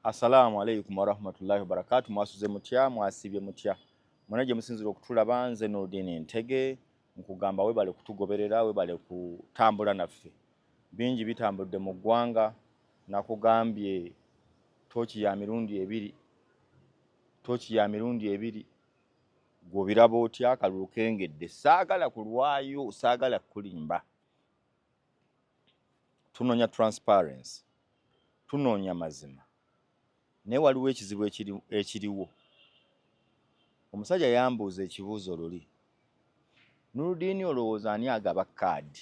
Assalaamu alaikum warahmatullahi wabarakatu. Mwasuze mutya? Mwasiibye mutya? Mwena gye musinzira okutulaba, nze Nurdin Ntege nkugamba webale kutugoberera, webale kutambula naffe. Bingi bitambudde mu ggwanga. Nakugambye tooki ya mirundi ebiri, tooki ya mirundi ebiri. Gw'obiraba otya? Akalulu kengedde. Saagala kulwayo, saagala kukulimba. Tunoonya transparency, tunoonya mazima, naye waliwo ekizibu ekiriwo. Omusajja yambuuza ekibuuzo luli, Nurudini, olowooza ani agaba kaadi?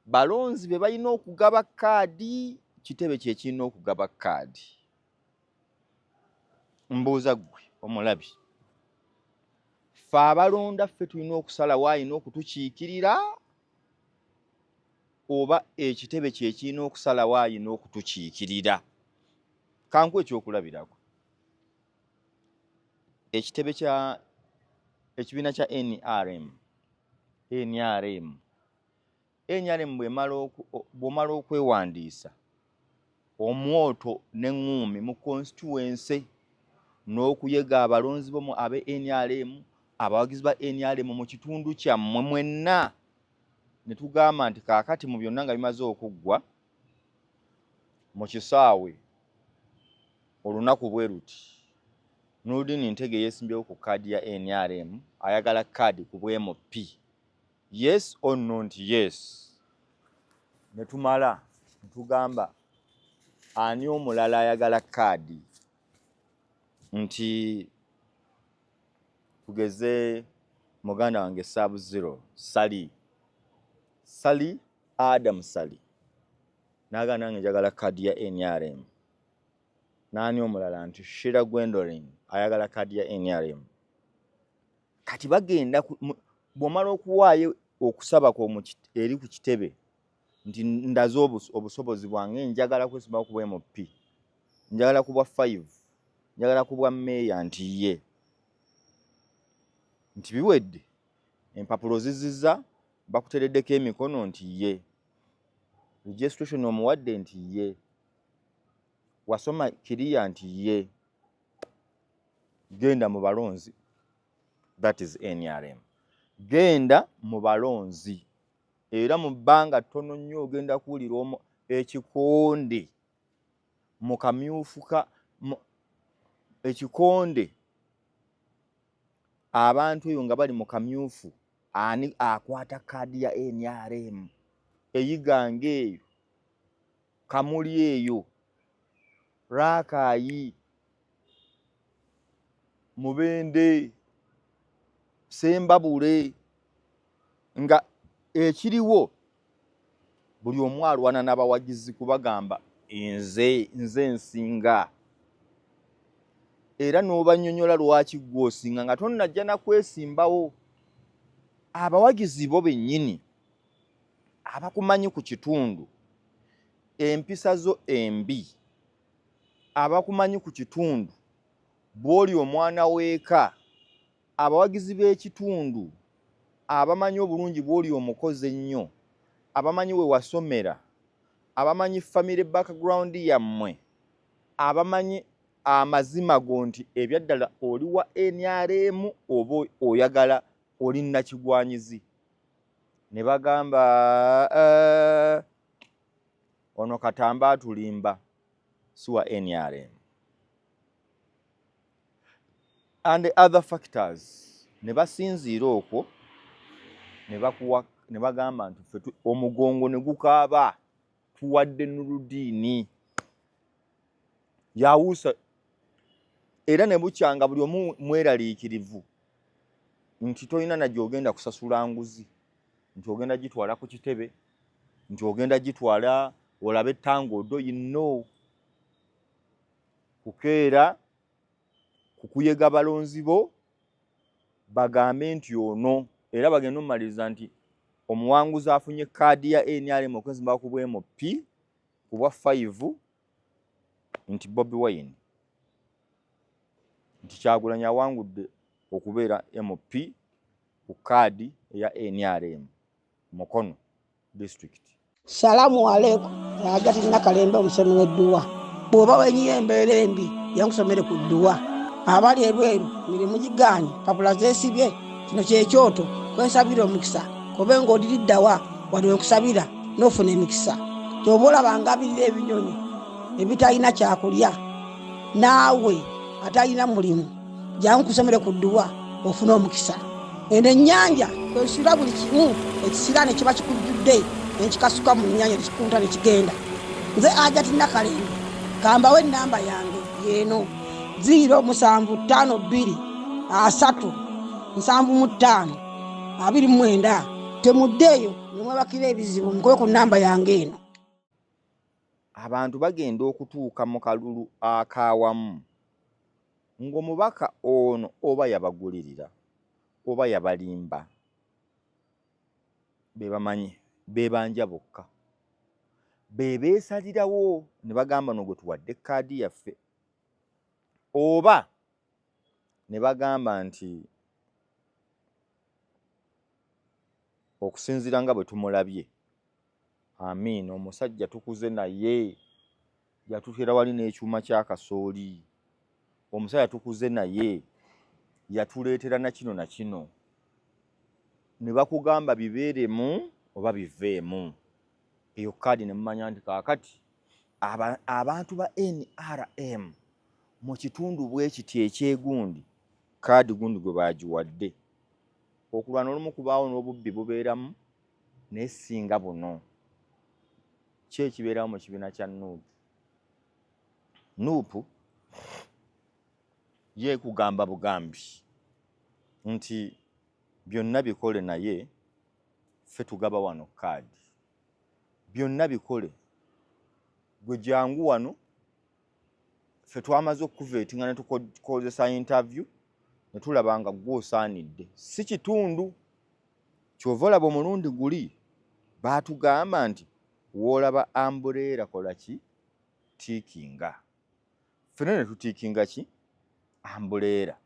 Balonzi be balina okugaba kaadi? Kitebe kye kirina okugaba kaadi? Mbuuza ggwe omulabi, ffe abalonda ffe tulina okusalawo alina okutukiikirira, oba ekitebe kye kirina okusalawo alina okutukiikirira? Kanku ekyokulabirako, ekitebe kya ekibiina kya NRM, NRM, NRM bw'omala okwewandiisa omwoto n'eŋŋuumi mu constituency n'okuyega abalonzi bo abe NRM, abawagizi ba NRM mu kitundu kyammwe mwenna, ne tugamba nti kaakati mu byonna nga bimaze okuggwa mu kisaawe olunaku bwe luti, Nurdin Ntege yeesimbyewo ku kaadi ya NRM, ayagala kaadi ku bwa MP, yes or no? Nti yes. Ne tumala ne tugamba, ani omulala ayagala kaadi? Nti tugeze muganda wange Sub Zero Sali, Sali Adam Sali, n'agamba nange njagala kaadi ya NRM. N'ani omulala? Nti Shira Gwendolyn ayagala kaadi ya NRM. Kati bagenda, bw'omala okuwaayo okusaba kwo eri ku kitebe nti ndaze obusobozi bwange, njagala kwesimbawo ku bwa MP, njagala ku bwa 5, njagala ku bwa meeya, nti ye nti biwedde, empapula oziziza, bakutereddeko emikono, nti ye registration omuwadde, nti ye wasoma kiriya, nti ye genda mu balonzi. That is NRM. Genda mu balonzi, era mu bbanga ttono nnyo ogenda kuwulira ekikonde mu kamyufu ka ekikonde, abantu eyo nga bali mu kamyufu, ani akwata kaadi ya NRM eyiganga eyo, Kamuli eyo, Raakaayi, Mubende, Sembabule, nga ekiriwo buli omu alwana n'abawagizi kubagamba nze nze nsinga, era n'obanyonyola lwaki ggwe osinga nga tonnajja nakwesimbawo. Abawagizi bo bennyini abakumanyi ku kitundu, empisa zo embi, abakumanyi ku kitundu bw'oli omwana w'eka, abawagizi b'ekitundu abamanyi obulungi bw'oli omukozi ennyo, abamanyi we wasomera, abamanyi family background yammwe, abamanyi amazima go nti ebyaddala oli wa NRM oba oyagala oli nakigwanyizi, ne bagamba, "Ono Katamba atulimba, si wa NRM," and other factors, ne basinziira okwo ne bakuwa, ne bagamba nti ffe omugongo ne gukaaba tuwadde Nuludiini yawuusa. Era ne bukyanga buli omu mweraliikirivu nti tolina na gy'ogenda kusasula nguzi, nti ogenda gitwala ku kitebe, nti ogenda gitwala olabe tangodo yinno kukeera kukuyega balonzi bo bagambe nti ono. Era bagenda omumaliriza nti omuwanguzi afunye kaadi ya NRM okwezimba ku bwa MP ku bwa 5 nti Bobi Wine, nti Kyagulanyi awangudde okubeera MP ku kaadi eya NRM Mukono District. Salamu aleikum. Agati Nakalembe, omusomi w'edduwa. Bw'oba wenyiye embeera embi, yankusomere ku dduwa. Abali ebweru mirimu gigaanyi, papula zeesibye. Kino kyekyoto kwensabira omukisa, kobe ng'odiriddawa wano wenkusabira n'ofuna emikisa. Kyoba olaba ngabirira ebinyonyi ebitalina kyakulya, naawe atalina mulimu jangu kusomere ku dduwa ofune omukisa. Eno ennyanja kwesula buli kimu ekisiraani kiba kikujjudde nekikasuka mu nnyanja nekikunta nekigenda. Nze Ajati Nakalembe, kambawo ennamba yange yeeno 0752 3 75 29. Temuddeeyo nemwebakira ebizibu, mukube ku nnamba yange eno. Abantu bagenda okutuuka mu kalulu ak'awamu ng'omubaka ono oba yabagulirira oba yabalimba, be bamanyi, beebanja bokka, be beesalirawo ne bagamba no gwe tuwadde kaadi yaffe, oba ne bagamba nti okusinziira nga bwe tumulabye Amiina omusajja tukuze naye yatutera wali n'ekyuma kya kasooli, omusajja tukuze naye yatuleetera na kino na kino, ne bakugamba bibeeremu oba biveemu. Eyo kaadi ne mumanya nti kaakati abantu ba NRM mu kitundu bwe kiti ekyegundi kaadi gundi gwe baagiwadde. Okulwana olumu kubaawo n'obubbi bubeeramu, naye singa buno ki ekibeerawo mu kibiina kya Nuupu. Nuupu ye kugamba bugambi nti byonna bikole, naye ffe tugaba wano kaadi, byonna bikole, gwe jangu wano, ffe twamaze okukuveetinga ne tukozesa interview ne tulaba nga gwe osaanidde, si kitundu. Kyova olaba omulundi guli baatugamba nti woolaba ambuleera kola ki, tiikinga. Ffena ne tutiikinga ki, ambuleera.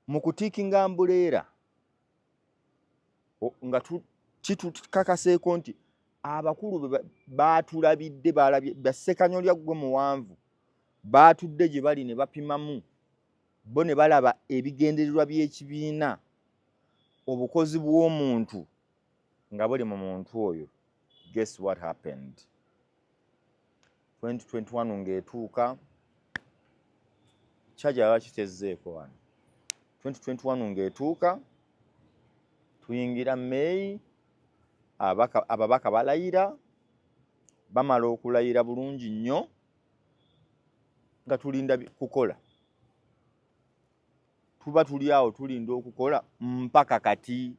Mu kutiikinga ambuleera nga kitukakaseeko nti abakulu baatulabidde, baalabye bassekanyolya ggwe muwanvu, baatudde gye bali ne bapimamu bo ne balaba ebigendererwa by'ekibiina, obukozi bw'omuntu nga buli mu muntu oyo. Guess what happened? 2021 ng'etuuka, kyaja baba kitezzeeko wano. 2021 ng'etuuka, tuyingira May, ababaka balayira, bamala okulayira bulungi nnyo nga tulinda kukola. Tuba tuli awo tulinda okukola mpaka kati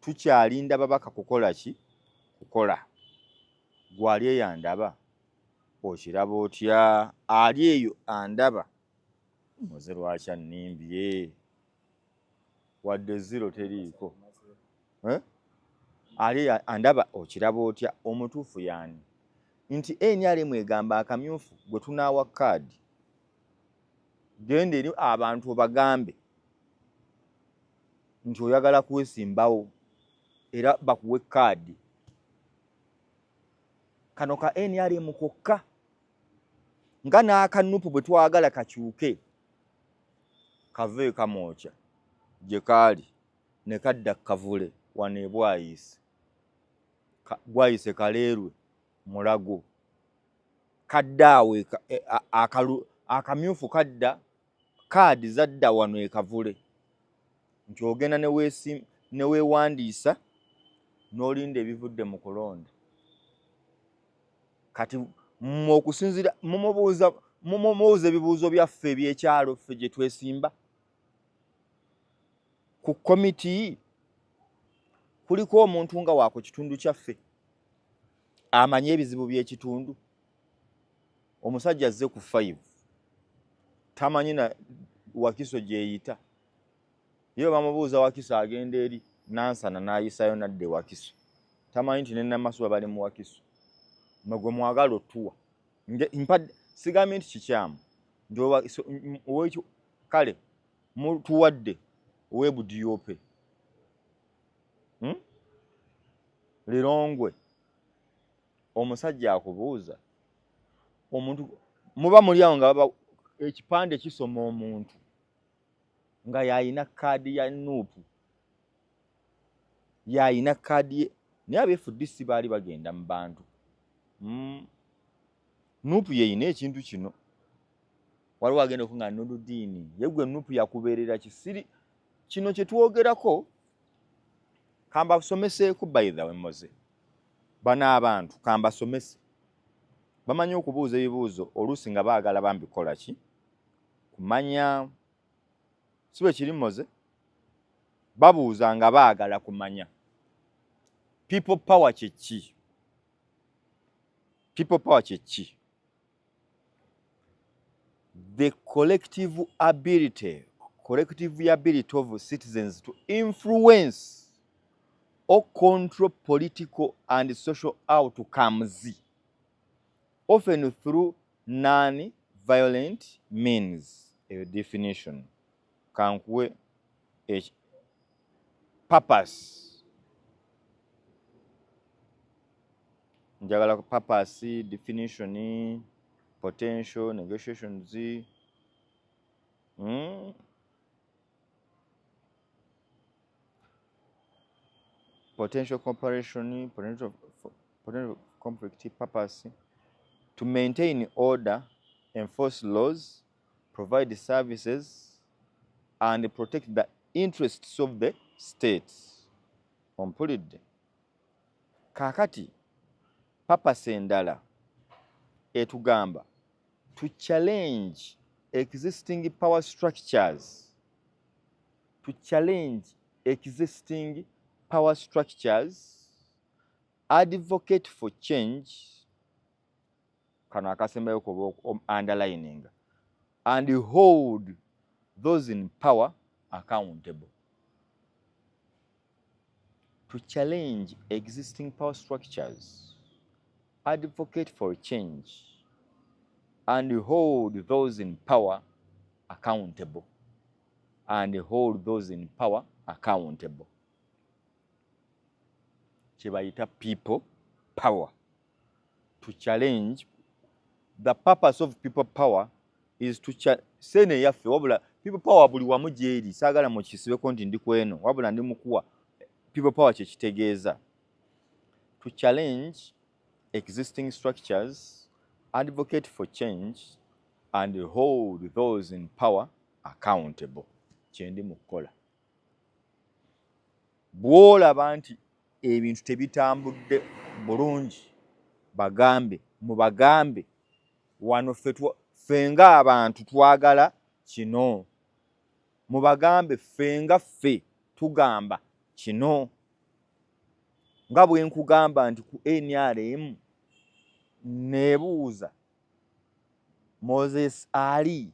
tukyalinda babaka kukola ki, kukola. Gwali eyo andaba okiraba otya? Ali eyo andaba muze lwaki annimbye wadde zero teriiko? Ali eyo andaba okiraba otya? Omutuufu yaani? Nti NRM egamba akamyufu gwe tunaawa kaadi, genda eri abantu obagambe nti oyagala kwesimbawo era bakuwe kaadi. Kano ka NRM kokka nga n'akanupu bwe twagala kakyuke kave kamwokya gye kaali ne kadda kavule wano e Bwayiise, Bwayiise Kaleerwe Mulago, kadda awo akamyufu kadda, kaadi zadda wano e Kavule nti ogenda ne weewandiisa n'olinda ebivudde mu kulonda. Kati mmwe okusinziira mumubuuza ebibuuzo byaffe eby'ekyalo ffe gye twesimba ku komiti, kuliko omuntu nga wa ku kitundu kyaffe amanyi ebizibu by'ekitundu. Omusajja azze ku 5 tamanyi na Wakiso gyeyita, ye bamubuuza Wakiso agenda eri Nansana n'ayisayo nadda e Wakiso, tamanyi nti ne Namasuba bali mu Wakiso. Mwe gwe mwagala otuwa, sigambye nti kikyamu nti kale mutuwadde ow'ebudiope Lirongwe, omusajja akubuuza Omuntu muba muli awo nga ekipande kisoma omuntu nga yayina kaadi ya NUP, yayina kaadi ye, naye aba FDC baali bagenda mu bantu. NUP yeyina ekintu kino. Waliwo agenda okunga Nurudiini yegwe NUP yakubeerera kisiri kino kye twogerako. Kambasomeseeku, by the way, Moze, bano abantu kambasomese, bamanyi okubuuza ebibuuzo oluusi nga baagala bambikola ki kumanya, si bwe kiri Moze? Babuuza nga baagala kumanya people power kye ki. People power kye ki? The collective ability of citizens to influence or control political and social outcomes, often through non-violent means. Eyo definition. Kankuwe purpose. Njagala purpose, definition, potential, negotiations. Potential cooperation, potential conflict, purpose, to maintain order, enforce laws, provide services, and protect the interests of the state. Ompulidde? Kaakati purpose endala etugamba to challenge existing power structures, to challenge existing power structures, advocate for change, kano akasembayo kuba underlining, and hold those in power accountable. To challenge existing power structures, advocate for change, and hold those in power accountable, and hold those in power accountable. Kye bayita people power. To challenge, the purpose of people power is to sene yaffe, wabula people power buli wamu gyeri, saagala mukisibeko nti ndi kweno, wabula ndi mukuwa people power kye kitegeeza: to challenge existing structures, advocate for change, and hold those in power accountable. Kyendi mu kukola. Bw'olaba nti ebintu tebitambudde bulungi, bagambe, mubagambe wano ffe ng'abantu twagala kino, mubagambe ffe nga ffe tugamba kino. Nga bwe nkugamba nti ku NRM neebuuza Moses Ali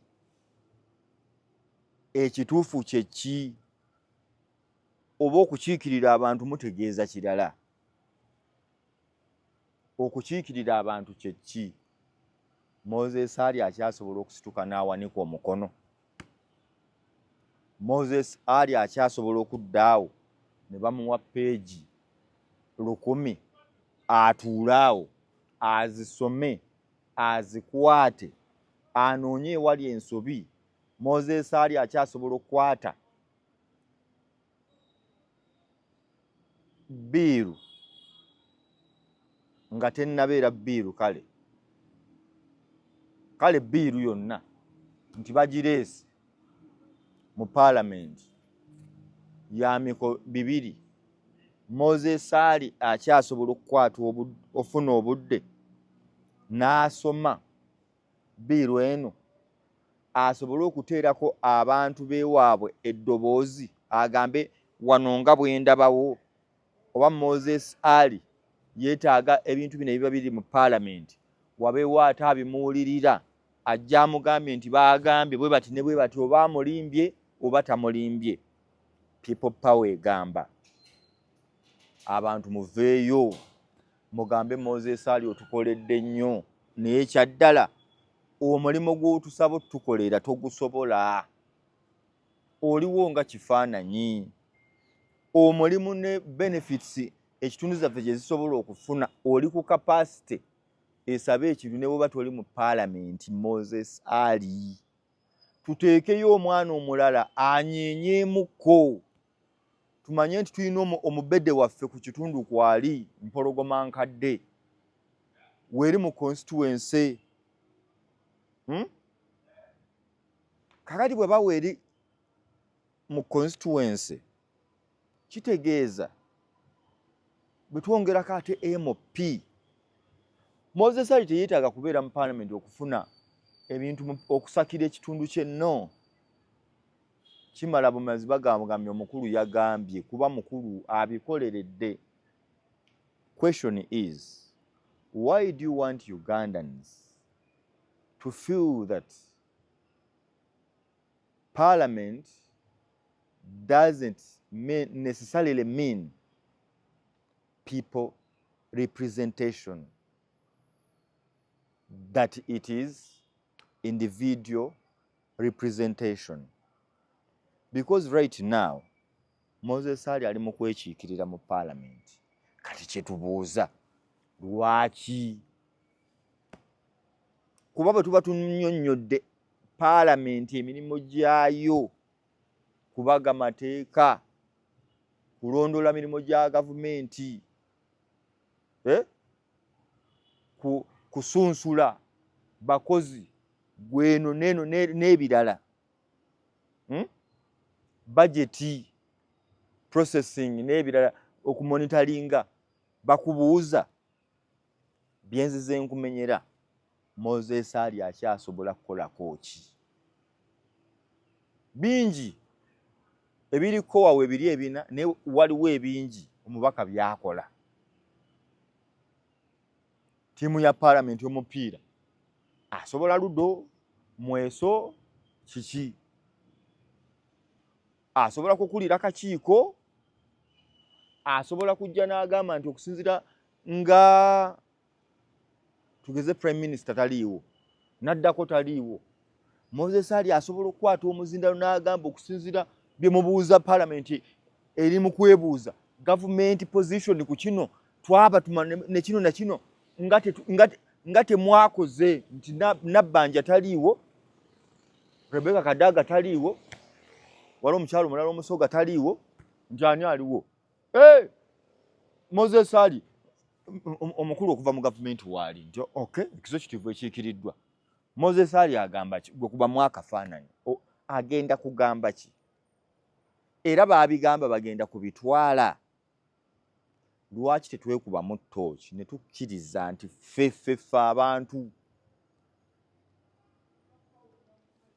ekituufu kye ki, oba okukiikirira abantu mutegeeza kirala? Okukiikirira abantu kye ki? Moses Ali akyasobola okusituka n'awanika omukono? Moses Ali akyasobola okudda awo ne bamuwa peegi 1000 atuule awo azisome, azikwate, anoonye ewali ensobi? Moses Ali akyasobola okukwata bill nga tennabeera bill? Kale kale bill yonna nti bagireese mu paalamenti ya miko 2, Moses Ali akyasobola okukwata ofuna obudde n'asoma bill eno asobole okuteerako abantu b'ewaabwe eddoboozi, agambe wano nga bwe ndabawo? Oba Moses Ali yeetaaga ebintu bino ebiba biri mu paalamenti wabeewo ate abimuwulirira, ajja amugambye nti baagambye bwe bati ne bwe bati, oba amulimbye oba tamulimbye? People power egamba abantu muveeyo mugambe Moses Ali otukoledde nnyo, naye kyaddala omulimu gw'otusaba otukolera togusobola, oliwo nga kifaananyi. Omulimu ne benefits ekitundu zaffe gye zisobola okufuna, oli ku capacity. Esabe ekintu ne bwoba toli mu paalamenti. Moses Ali, tuteekeyo omwana omulala anyenyeemukko, tumanye nti tulina omubede waffe ku kitundu kwali Mpologoma nkadde weeri mu constituency, Kakati bwe baweeri mu constituency, kitegeeza bwe twongerako ate MP Moses Ali teyeetaaga kubeera mu parliament okufuna ebintu, okusakira ekitundu kye. No kimala bumazi bagambye omukulu yagambye kuba mukulu abikoleredde. Question is, why do you want Ugandans to feel that parliament doesn't necessarily mean people representation, that it is individual representation? Because right now Moses Ali ali mu kwekiikirira mu parliament. Kati kyetubuuza, lwaki? Kuba bwe tuba tunnyonnyodde paalamenti emirimu gyayo, kubaga mateeka, kulondoola mirimu gya gavumenti, eh? Kusunsula bakozi gweno neno n'ebirala, Budget processing n'ebirala, okumonitoringa, bakubuuza byenzize nkumenyera. Moses Ali akyasobola kukolako ki? Bingi ebiriko wawe ebiri ebina, naye waliwo ebingi omubaka byakola. Ttiimu ya paalamenti omupiira asobola, ludo, mweso, kiki, asobola kukulira kakiiko, asobola kujja n'agamba nti okusinziira nga tugeze prime minister taliiwo, naddako taliiwo, Moses Ali asobola okukwata omuzindalo n'agamba okusinziira bye mubuuza paalamenti eri mu kwebuuza gavumenti position ku kino, twabatuma ne kino na kino nga temwakoze, nti Nabbanja taliiwo, Rebecca Kadaga taliiwo, wali omukyalo omulala omusoga taliiwo, nti ani aliwo? Hey! Moses Ali omukulu okuva mu gavumenti waali nti okay, executive ekiikiriddwa Moses Ali. Agamba ki? Gwe kubamu akafaananyi, agenda kugamba ki? Era baabigamba bagenda kubitwala. Lwaki tetwekubamu ttooki ne tukkiriza nti ffe ffe ffe abantu,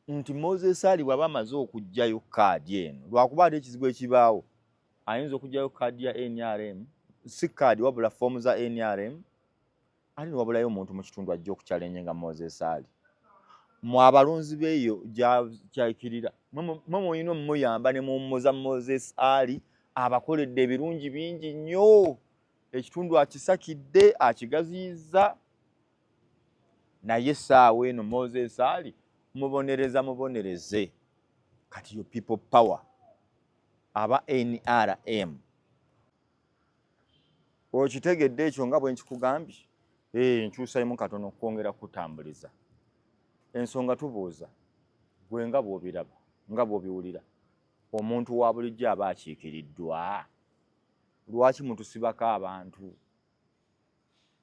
nti Moses Ali bw'aba amaze okuggyayo kaadi eno, lwakuba ate ekizibu ekibaawo, ayinza okuggyayo kaadi ya NRM, si kaadi wabula foomu za NRM, ate newabulayo omuntu mu kitundu ajja okuchallenginga nga Moses Ali. Mwe abalonzi beeyo gyakirira, mwe mulina omumuyamba ne mummuza. Moses Ali abakoledde ebirungi bingi nnyo, ekitundu akisakidde, akigaziyizza, naye essaawa eno Moses Ali mubonereza mubonereze. Kati yo people power aba NRM, okitegedde ekyo nga bwe nkikugambye? Nkyusayimu katono okwongera kutambuliza ensonga. Tubuuza gwe nga bw'obiraba, nga bw'obiwulira, omuntu wa bulijjo aba akiikiriddwa? Lwaki mutusibako abantu?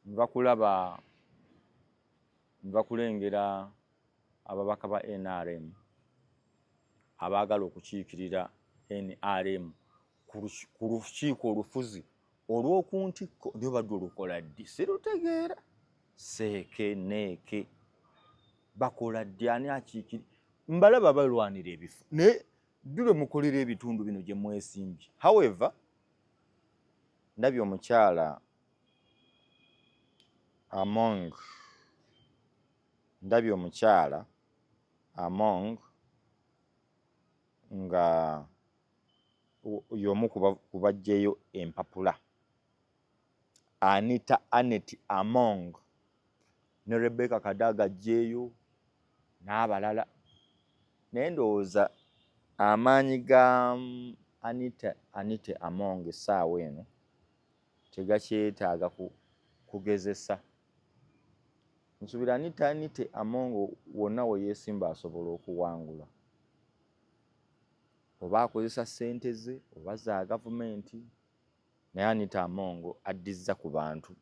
Nva kulaba, nva kulengera ababaka ba NRM abaagala okukiikirira NRM ku lukiiko olufuzi olw'oku ntikko, naye badde olukola ddi sirutegeera. Seeke neeke bakola ddi? Ani akiikiri? Mbalaba balwanira ebifo, naye ddi lwe mukolera ebitundu bino gye mwesimbye? However, ndabye omukyala Among, ndabye omukyala Among nga y'omu ku baggyeyo empapula, Anita Anet Among ne Rebecca Kadaga aggyeyo n'abalala, naye ndowooza amaanyi ga Anita Anite Among essaawa eno tegakyetaaga kugezesa. Nsuubira Anita Anite Among wonna we yeesimba asobola okuwangula, oba akozesa ssente ze oba za gavumenti, naye Anita Among addizza ku bantu.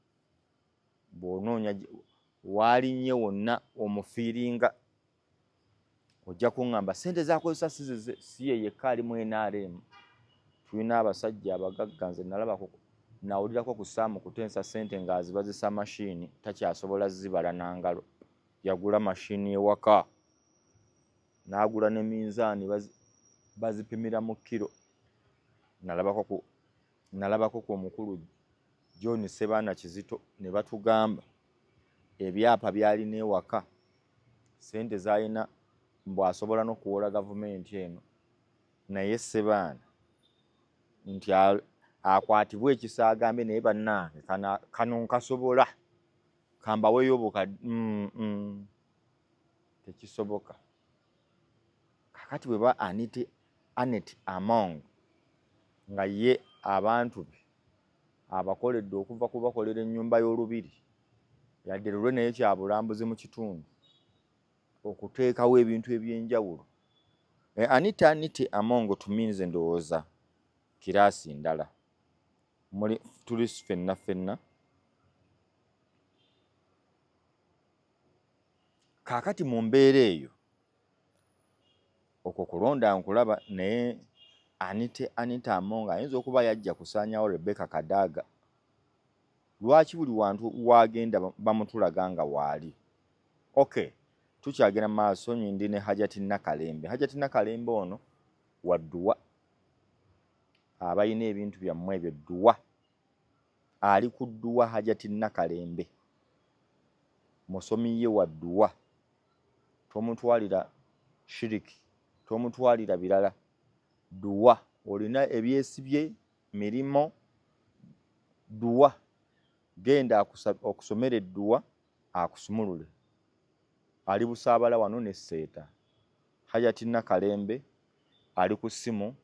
Bw'onoonya waalinnye wonna omufiiringa, ojja kuŋŋamba ssente z'akozesa si zize, si ye yekka ali mu NRM. Tulina abasajja abagagga, nze nalabako nawulirako ku Sam Kutensa ssente ng'azibazisa mashini, takyasobola zibala na ngalo. Yagula mashini ewaka n'agula ne minzaani bazipimira mu kiro. Nalabako ku omukulu John Ssebaana Kizito ne batugamba ebyapa by'alina ewaka, ssente z'alina mbu asobola n'okuwola gavumenti eno, naye Ssebaana nti akwatibwe ekisa agambe naye bannange kano nkasobola kambaweeyo obukadde. Tekisoboka. Kakati bwe ba Annet Among nga ye abantu be abakoledde okuva ku bakolera ennyumba y'olubiri, yadde lulwe naye kya bulambuzi mu kitundu, okuteekawo ebintu eby'enjawulo. Anita Anite Among tuminze ndowooza kiraasi ndala muli tuli ffenna ffenna. Kaakati mu mbeera eyo okwo kulonda nkulaba, naye Anita Among ayinza okuba yajja kusaanyawo Rebecca Kadaga. Lwaki buli wantu wagenda bamutulaga nga waali? Okay, tukyagenda mu maaso. Ndi ne Hajati Nakalembe. Hajati Nakalembe ono wa dduwa, abalina ebintu byammwe ebyo dduwa, ali ku dduwa. Hajati Nakalembe musomi ye wa dduwa, tomutwalira shiriki, tomutwalira birala, dduwa. Olina ebyesibye mirimo, dduwa, genda okusomera edduwa akusumulule. Ali Busaabala wano ne Seeta. Hajati Nakalembe ali ku ssimu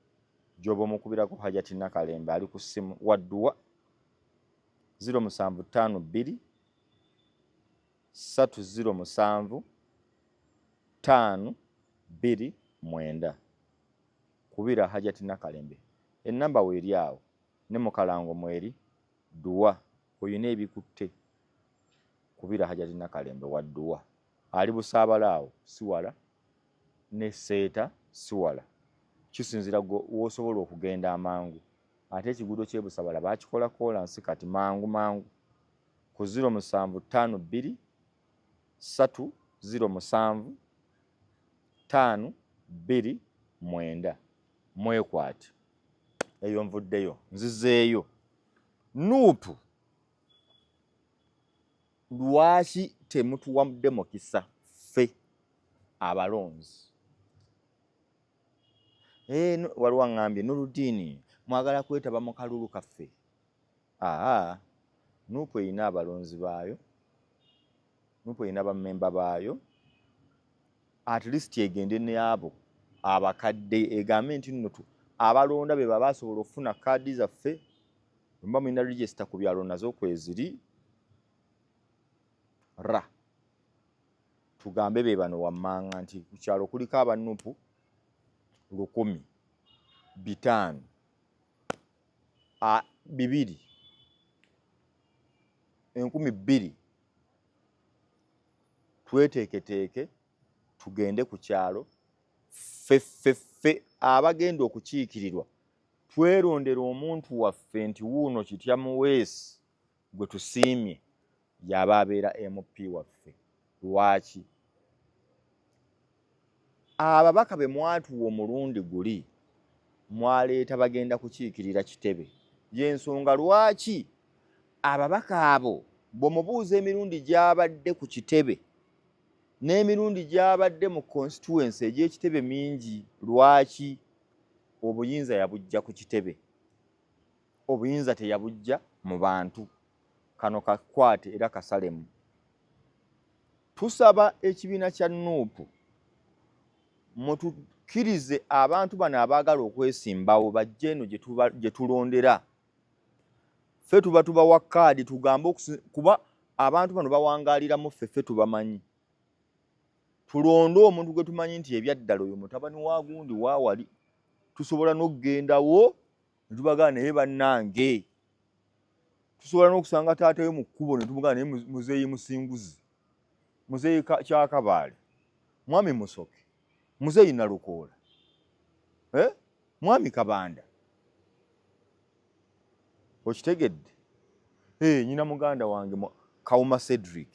gy'oba omukubirako. Hajati Nakalembe ali ku ssimu wa dduwa, 0752 307 529. Kubira Hajati Nakalembe, ennamba weeri awo ne mukalango mweri. Dduwa, oyina ebikutte, kubira Hajati Nakalembe wa dduwa, ali Busaabala awo, si wala ne Seeta, si wala, kisinziira w'osobola okugenda amangu. Ate ekiguudo ky'e Busabala baakikola koolansi kati, mangu mangu ku 0752 307 529. Mwekwate eyo. Nvuddeyo nzizeeyo. NUP, lwaki temutuwadde mukisa ffe abalonzi? Waliwo aŋŋambye, Nuludiini, mwagala kwetaba mu kalulu kaffe. Aa, NUP erina abalonzi baayo, NUP erina bammemba baayo. At least egende n'abo abakadde, egambe nti nno abalonda be baba basobola okufuna kaadi zaffe. Bwe mulina register ku byalo nazo kweziri, ra tugambe be bano wammanga nti ku kyalo kuliko aba NUP 1,500, 2, 2,000. Tweteeketeeke tugende ku kyalo, ffe ffe ffe abagenda okukiikirirwa twerondera omuntu waffe nti wuuno Kitya Muweesi gwe tusiimye yaba abeera MP waffe. Lwaki ababaka be mwatuwa omulundi guli mwaleeta bagenda kukiikirira kitebe? Yensonga lwaki ababaka abo bw'omubuuza emirundi gy'abadde ku kitebe n'emirundi gy'abadde mu constituency egy'ekitebe mingi. Lwaki obuyinza yabujja ku kitebe, obuyinza teyabujja mu bantu? Kano kakwate era kasalemu. Tusaba ekibiina kya NUP mutukkirize abantu bano abaagala okwesimbawo bajje eno gye tulondera ffe, tuba tubawa kaadi, tugambe kuba Abantu bano bawangaalira mu ffe, ffe tubamanyi. Tulonde omuntu gwe tumanyi nti ebyaddala oyo mutabani wa gundi waawali, tusobola n'okugendawo ne tubagamba naye bannange, tusobola n'okusanga taata we mu kkubo ne tumugamba naye muzeeyi Musinguzi, muzeeyi Kyakabaale, mwami Musoke, muzeeyi Nalukoola, eh? Mwami Kabanda, okitegedde? Hey, nyina muganda wange Kawuma Cedric.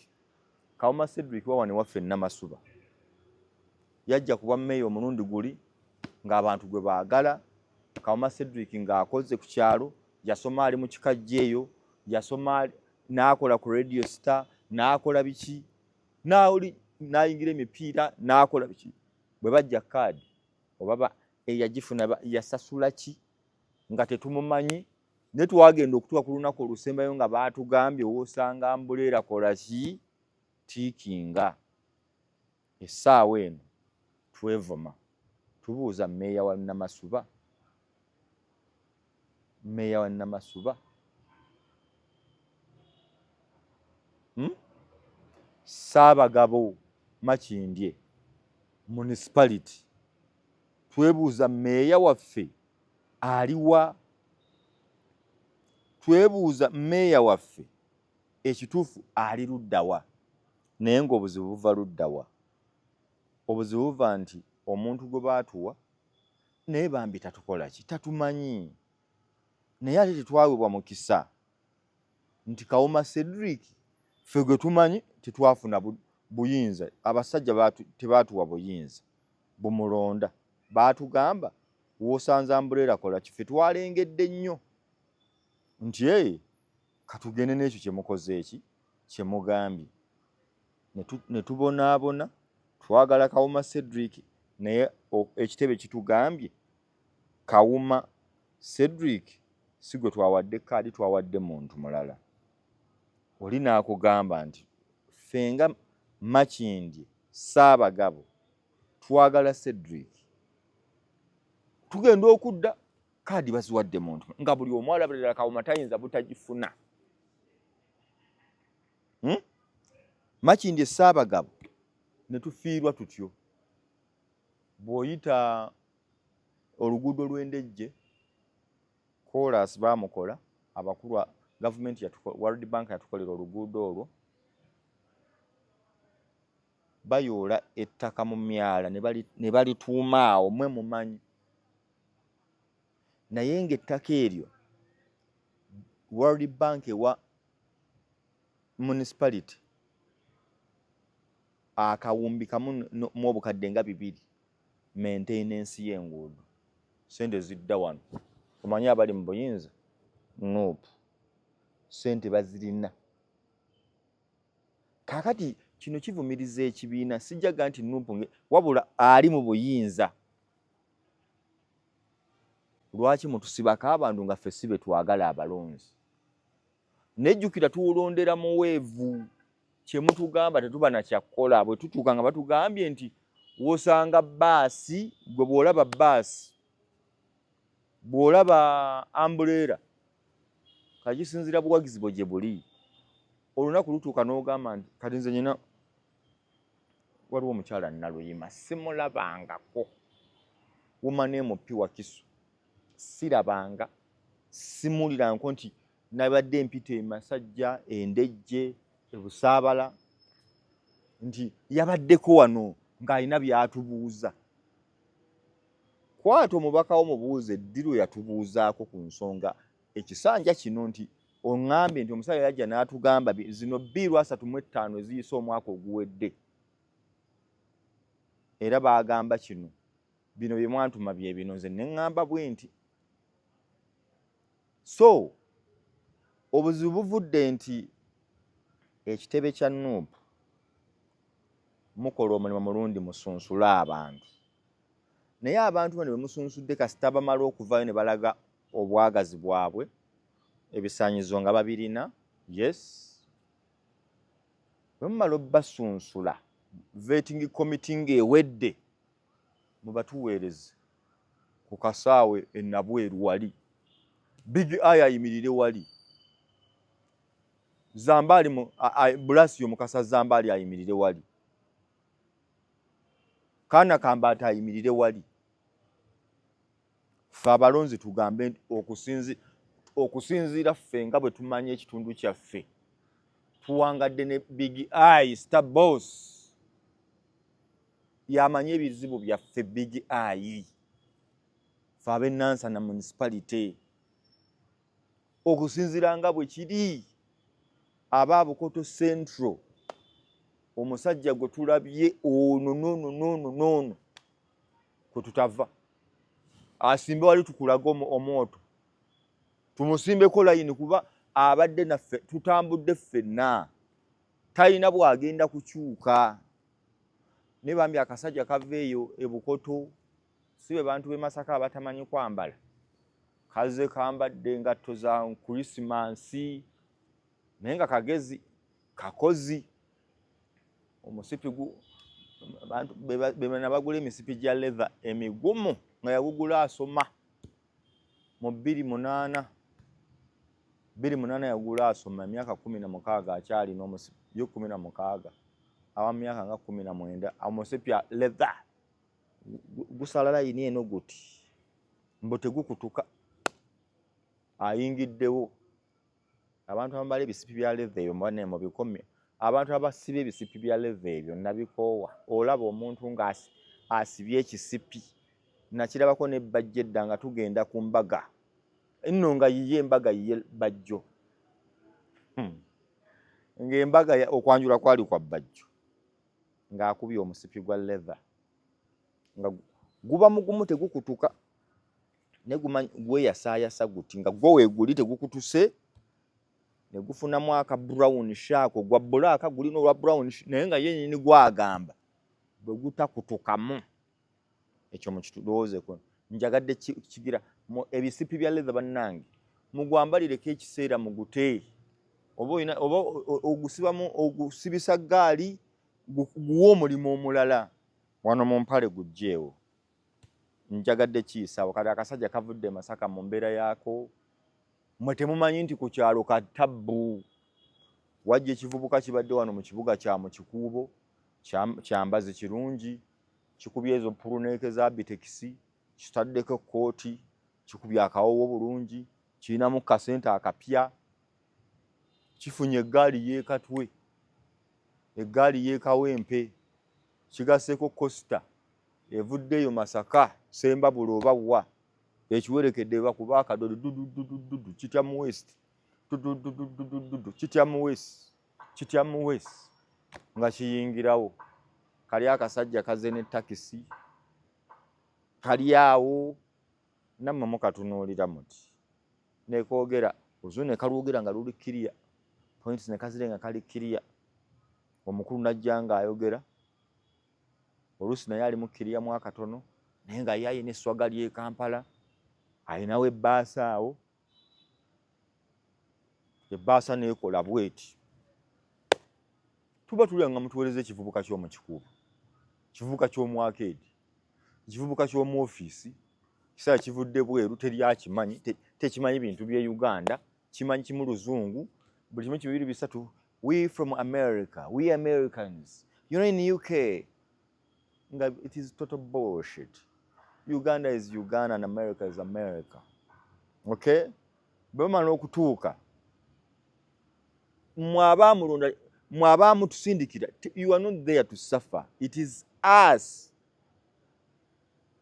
Kawuma Cedric wawane waffe Namasuba yajja kuba meeya omulundi guli ng'abantu gwe baagala. Kawuma Cedric ng'akoze ku kyalo, yasoma ali mu kikajjo eyo, yasoma n'akola ku Radio Star, n'akola biki, n'ayingira emipiira, n'akola biki. Bwe bajja kaadi oba eyagifuna yasasula ki nga tetumumanyi, naye twagenda okutuuka ku lunaku olusembayo nga baatugambye woosanga mbuleera kola ki, tiikinga. Essaawa eno twevuma, tubuuza mmeeya wa Namasuba, mmeeya wa Namasuba, Ssaabagabo Makindye municipality, twebuuza mmeeya waffe aliwa, twebuuza mmeeya waffe ekituufu ali luddawa. Naye ng'obuzibu buva luddawa? Obuzibu buva nti omuntu gwe baatuwa naye bambi tatukola ki, tatumanyi, naye ate tetwawebwa mukisa nti Kawuma Cedric ffe gwe tumanyi tetwafuna buyinza. Abasajja tebaatuwa buyinza bumulonda, baatugamba w'osanze umbrella kola ki. Ffe twalengedde nnyo nti ee katugende n'ekyo kye mukoze, eki kye mugambye, ne tubonaabona. Twagala Kawuma Cedric, naye ekitebe kitugambye Kawuma Cedric si gwe twawadde kaadi, twawadde muntu mulala. Oli n'akugamba nti ffe nga Makindye Ssaabagabo twagala Cedric. Tugenda okudda kaadi baziwadde muntu nga buli omu alabirira Kawuma tayinza butagifuna. Makindye Ssaabagabo ne tufiirwa tutyo. Bw'oyita oluguudo lw'Endejje, koolaasi baamukola abakulu, gavumenti, World Bank yatukolera oluguudo olwo. Bayoola ettaka mu myala ne balituuma awo, mwe mumanyi, naye ng'ettaka eryo World Bank ewa municipality akawumbi kamu mu obukadde nga 2 maintenance y'enguudo. Sente zidda wano, omanyi abali mu buyinza NUP sente bazirina. Kaakati kino kivumiriza ekibiina, sijjaga nti NUP wabula ali mu buyinza. Lwaki mutusibako abantu nga ffe si be twagala abalonzi? Nejjukira tuwulondera muweevu, kyemutugamba tetuba nakyakkola. Bwe tutuuka nga batugambye nti wosanga baasi, gwe bw'olaba baasi, bw'olaba umbrella, kakisinziira buwagizi bwe gye buli. Olunaku lutuuka n'ogamba nti kati nze nyina waliwo omukyala Naluyima, simulabangako, woman MP Wakiso, sirabanga, simuwuliranko nti nabadde mpita emasajja Endejje ebusaabala nti yabaddeko wano ng'alina byatubuuza. Kwata omubaka wo mubuuze eddiru yatubuuzaako ku nsonga ekisanja kino, nti oŋŋambye nti omusajja yajja n'atugamba zino 235 eziyise omwaka oguwedde, era baagamba kino, bino bye mwantuma bye bino, nze ne ŋŋamba bwe nti. So obuzibu buvudde nti ekitebe kya NUP mukola omulimu mulundi, musunsule abantu, naye abantu bano be musunsudde kasita bamala okuvayo ne balaga obwagazi bwabwe, ebisaanyizo nga babirina, yes, bwe mumala obbasunsula, vetting committee ng'ewedde, mubatuweereze ku kasaawe enabweru wali, Big Eye ayimirire wali. Zambaali Bulasio Mukasa Zambaali ayimirire wali, Kaana Kambaata ayimirire wali. Ffe abalonzi tugambe nti okusinziira ffe nga bwe tumanyi ekitundu kyaffe, tuwangadde ne Big Eye Star Boss, yamanyi ebizibu byaffe. Big Eye, ffe ab'e Nansana Municipality, okusinziira nga bwe kiri, aba Bukoto Central, omusajja gwe tulabye ono noono noono noono kwe tutava, asimbe wali, tukulaga omwoto, tumusimbeko layini, kuba abadde naffe, tutambudde ffenna, talina bw'agenda kukyuka. Naye bambi akasajja kava eyo ebukoto, si be bantu b'e Masaka abatamanyi kwambala. Kaze kambadde engatto za Krisimansi, naye nga kagezi, kakozi. Omusipi bantu bebana bagula emisipi gya leather emigumu, nga yagugula asoma mu 2008, 2008 yagula asoma, emyaka 16, akyalina omusipi yo 16, aba myaka nga 19. Omusipi leather gusala layini eno guti, mbu tegukutuka. Ayingiddewo abantu abambala ebisipi bya leather ebyo, mubane mubikomye. Abantu abasiba ebisipi bya leather ebyo nabikoowa. Olaba omuntu nga asibye ekisipi, nakirabako ne Bajjo edda nga tugenda ku mbaga nno, nga yiye embaga, yiye Bajjo. Ng'embaga okwanjula kwali kwa Bajjo, ng'akubye omusipi gwa leather nga guba mugumu, tegukutuka, ne gweyasaayasa guti nga gwo weeguli tegukutuse, ne gufunamu aka brown shaako gwa black, gulina olwa brown, naye nga ye nyini gwagamba bwe gutakutukamu. Ekyo mukitulowoozeko. Njagadde kigira ebisipi bya leather, bannange, mugwambalireko ekiseera, mugute, oba olina oba ogusibamu, ogusibisa ggaali, guwe omulimu omulala wano mu mpale, gugjeewo. Njagadde kiyisaawo. Kati akasajja kavudde e Masaka mu mbeera yaako, mwe temumanyi nti ku kyalo katabbu. Wajja ekivubuka kibadde wano mu kibuga kya mu Kikuubo, kyambazi kirungi, kikubye ezo pulneck za bitekisi, kitaddeko ekkooti, kikubye akawowo bulungi, kirinamu kasente akapya, kifunye eggaali y'ekatwe, eggaali y'ekawempe, kigaseeko coaster evuddeeyo Masaka, Sembabule oba wa, ekiwerekedde bakuba akadodi dudududududu, kitya mu west, dudududududu, kitya mu west, kitya mu west, nga kiyingirawo. Kali akasajja kaze ne takisi, kali awo, nammwe mukatunuulira muti nekoogera oluzungu, ne kalwogera nga luli clear, points ne kazire nga kali clear. Omukulu najja ng'ayogera oluusi naye ali mukkiriyamu akatono, naye nga ye ayina esswaga ly'e Kampala, ayinawo ebbaasa awo, ebbaasa neekola bweti. Tuba tulya nga mutuweereza ekivubuka ky'omu Kikuubo, kivubuka ky'omu arcade, ekivubuka ky'omu ofiisi, kiseera kivudde bweru, teri akimanyi, tekimanyi bintu by'e Uganda, kimanyi kimu luzungu, buli kimu kibiri bisatu. We from America, we Americans, you know, in UK, nga it is total bullshit. Uganda is Uganda and America is America, okay? Bwe bamala okutuuka, mwe abaamulonda, mwe abaamutusindikira, you are not there to suffer. It is us.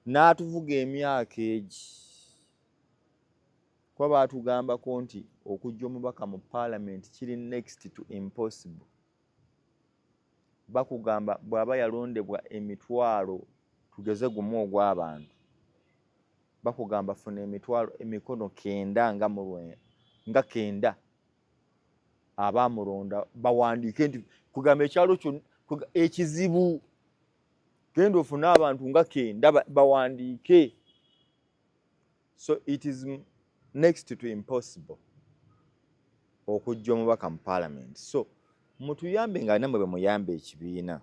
N'atuvuga emyaka egi, kuba baatugambako nti okujja omubaka mu Parliament kiri next to impossible. Bakugamba bw'aba yalondebwa emitwalo, tugeze gumu ogw'abantu, bakugamba funa emitwalo emikono kenda nga kenda abaamulonda bawandiike nti kugamba ekyalo kyonna ekizibu, genda ofune abantu nga kenda bawandiike. So it is next to impossible okujja omubaka mu Parliament. So mutuyambe nga nammwe bwe muyambe ekibiina,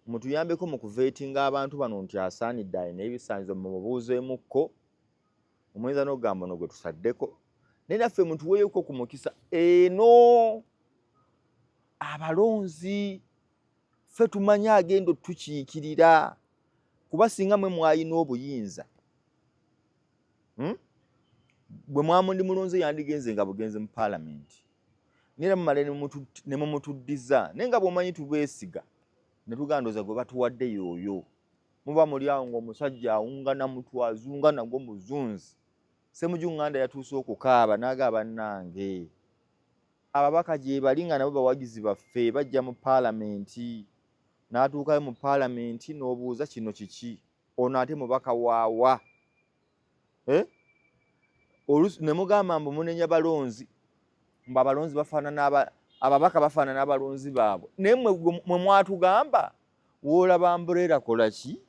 mutuyambeko mu kuvettinga abantu bano nti asaanidde, alina ebisaanyizo, mumubuuzeemukko. Omuyinza n'okugamba ono gwe tusaddeko. Naye naffe mutuweeyoko ku mukisa eno, abalonzi ffe tumanyi agenda otukiikirira, kuba singa mwe mwalina obuyinza, Bwe mwamundi mulonze yandigenze nga bugenze mu paalamenti, naye era mumala ne mumutuddiza. Naye nga bw'omanyi tubeesiga ne tugandoza gwe batuwadde yooyo. Muba muli awo ng'omusajja awunga na mutwe, azunga nagwo muzunzi. Ssemuju Nganda yatuuse okukaaba n'agamba, bannange ababaka gye bali nga nabo bawagizi baffe bajja mu paalamenti. N'atuukayo mu paalamenti n'obuuza kino kiki, ono ate mubaka waawa? Eh? Oluusi ne mugamba mbu munenya balonzi, mbu abalonzi bafaanana, ababaka bafaanana abalonzi baabwe. Naye mwe mwatugamba woolaba umbrella kola ki?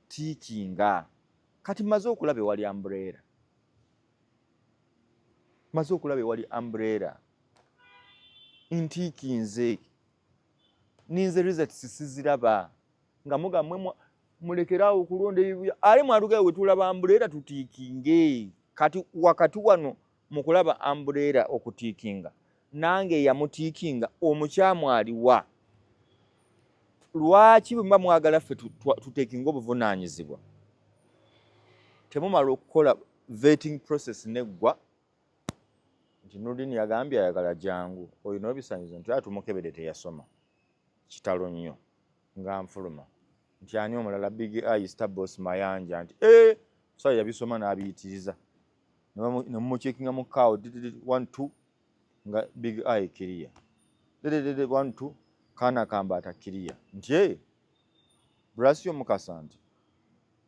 Tiikinga. Kati mmaze okulaba ewali umbrella, maze okulaba ewali umbrella, ntiikinze, ninze results siziraba. Nga mugamba mwe mulekeraawo okulonda ebibuya, ale mwatugayo we tulaba umbrella tutiikinge. Kati wakati wano mu kulaba umbrella okutiikinga, nange eyamutiikinga omukyamu aliwa? Lwaki bwe muba mwagala ffe tuteekinga obuvunaanyizibwa, temumala okukola vetting process neggwa nti Nurdin yagambye ayagala jangu oyo n'obisanyizo nti atumukebedde teyasoma, kitalo nnyo, nga nfuluma nti ani omulala? Big Eye, Star Boss Mayanja, nti ee musajja yabisoma n'abiyitiriza, ne mumucheckinga mu kaawo 1 2 nga Big Eye clear, dededede 1 2 kaana kambaata clear, nti ee Brasio Mukasa, nti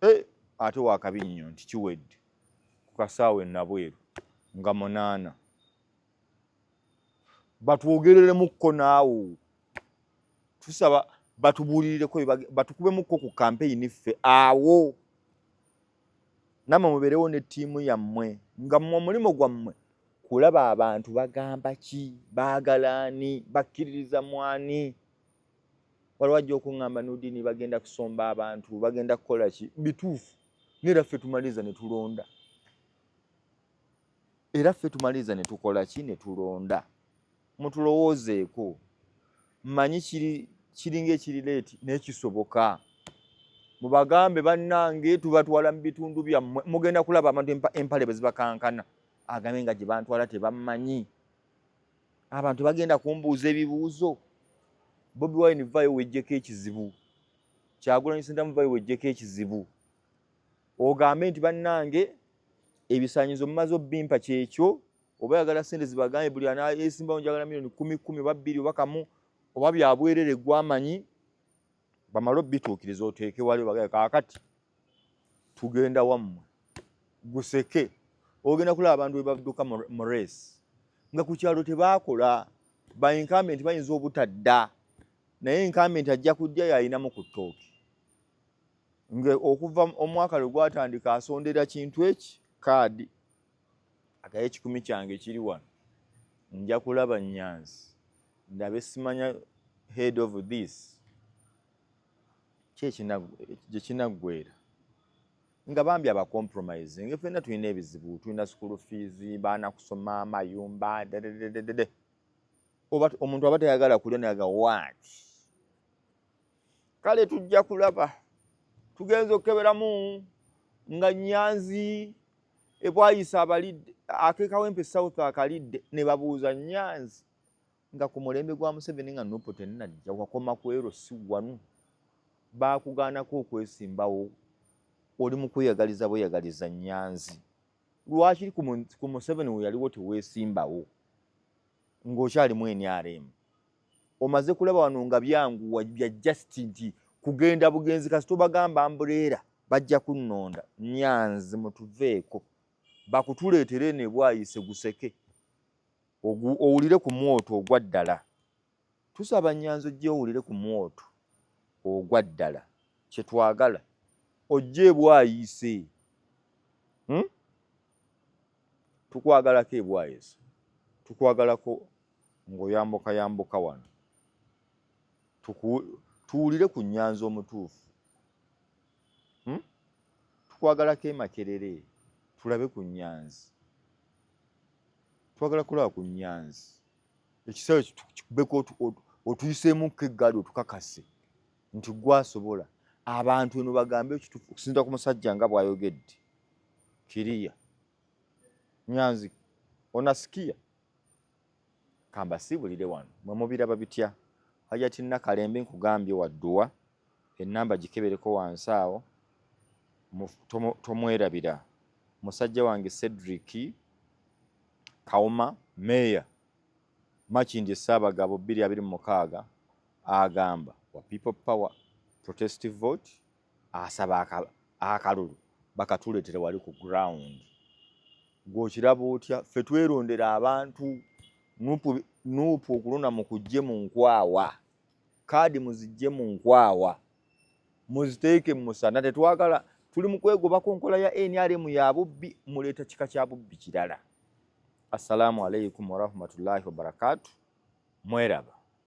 e ate wakabi nnyo, nti kiwedde. Ku kasaawe nabweru nga 8 batwogereremukko naawo, tusaba batubuulirireko, batukubemukko ku kampeyini ffe awo, nammwe mubeerewo ne ttiimu yammwe, nga mmwe omulimu gwammwe kulaba abantu bagamba ki, baagala ani, bakkiririza mwani. Waliwo ajja okuŋŋamba Nudini bagenda kusomba abantu, bagenda kukola ki? Bituufu, naye era ffe tumaliriza ne tulonda, era ffe tumaliriza ne tukola ki? Ne tulonda. Mutulowoozeeko. Mmanyi kiri kiringa ekiri late, naye kisoboka. Mubagambe bannange tubatwala mu bitundu byammwe, mugenda kulaba abantu empale bwe zibakankana, agambe nga gye bantwala tebammanyi, abantu bagenda kumbuuza ebibuuzo. Bobi Wine vaayo wejjeko ekizibu, Kyagulanyi Ssentamu vaayo wejjeko ekizibu, ogambe nti bannange ebisaanyizo mumaze obimpa, kyekyo. Oba yagala sente zibagambe buli anayesimbawo njagala miliyoni 10 10 oba 2 oba 1 oba byabwerere gwamanyi, bamale obituukiriza, oteeke wali obagaye kaakati tugenda wammwe guseke. Ogenda kulaba abantu bwe badduka mu race nga ku kyalo tebaakola. Ba incumbent bayinza obutadda, naye incumbent ajja kujja yalinamu ku ttooki nga okuva omwaka lwe gwatandika asondera kintu eki kaadi, agaye 100 kyange kiri wano, nja kulaba Nyanzi, ndabe simanya head of this ki gye kinaggwera, nga bambi abacompromise nga ffenna tulina ebizibu, tulina school fees, baana kusoma, amayumba, dedededede. Oba omuntu aba tayagala kulya nayaga waaki. Kale tujja kulaba tugenza okukeberamu nga Nyanzi ebwayisa abalidde akekawempe South akalidde, ne babuuza Nyanzi nga ku mulembe gwa Museveni nga NUP tennajja wakoma kwero si wanu bakugaanako okwesimbawo, oli mu kweyagaliza bweyagaliza. Nyanzi, lwaki ku Museveni we yaliwo teweesimbawo ng'okyalimu NRM? Omaze kulaba wano nga byanguwa bya just nti kugenda bugenzi, kasita obagamba umbrella bajja kunnonda. Nyanzi, mutuveeko, bakutuleetere eno ebwayise guseke owulire ku mwoto ogwa ddala. Tusaba Nyanzi ojje owulire ku mwoto ogwa ddala. Kyetwagala ojje ebwayise, Tukwagalako ebwayise, tukwagalako ng'oyambuka yambuka wano, tuwulire ku Nyanzi omutuufu, Tukwagalako emakerere tulabe ku Nyanzi. Twagala kulaba ku Nyanzi. Ekisaawe kikubeko otuyiseemukko eggaali otukakase nti gwasobola. Abantu eno bagambe ekituufu okusinziira ku musajja nga bw'ayogedde. Kiriya. Nyanzi onasikia? Kambasiibulire wano. Mwe mubiraba bitya? Hajati Nakalembe nkugambye wa dduwa, ennamba gikebereko wansi awo, tomwerabira. Musajja wange Cedric Kawuma, Meeya Makindye Ssaabagabo 2026 agamba wa People Power protest vote, asaba akalulu bakatuleetere wali ku ground. Gwe okiraba otya? Ffe twerondera abantu. Nuupu okulonda mukujje mu nkwawa, kaadi muzijje mu nkwawa, muziteeke mu musana. Tetwagala, tuli mu kwegobako nkola ya NRM ya bubbi, muleeta kika kya bubbi kirala. Assalamu alaikum warahmatullahi wabarakatu. Mweraba.